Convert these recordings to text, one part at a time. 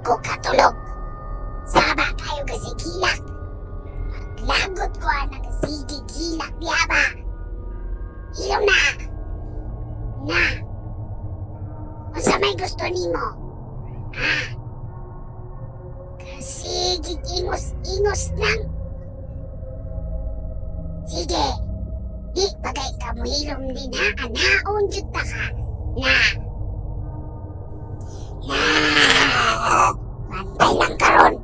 ko katulog. Saba kayo kasi gilak. Maglagot ko ang sige gilak diha ba. Hilom na. Na. Unsa may gusto nimo? Ha? Kasi ingos-ingos lang. Sige. Di bagay ka mohilom din ha. Anaon jud ta ka. Na. Na. Bantay lang karon.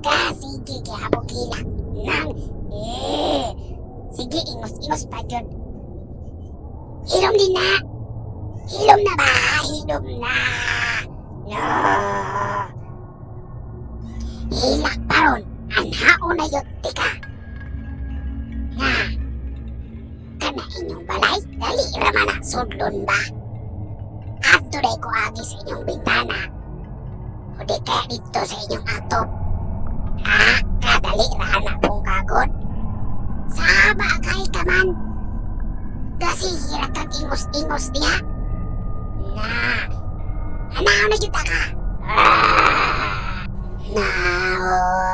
Kasige gihapon gilak. Nang. Eh. Sige, ingos-ingos pa jud. Hilom din na. Hilom na ba? Hilom na. No. Hilak pa ron. Anhaon na yun, tika. Na. Kana inyong balay, dali raman na sudlon ba? Adto day ko agi sa inyong bintana. O di kaya dito sa inyong atop. Ah, kadali ra na pong kagod. Saba kay ka man. Kasi hira kag ingos-ingos diha. Na. Anaon na kita ka. Ah. Naon.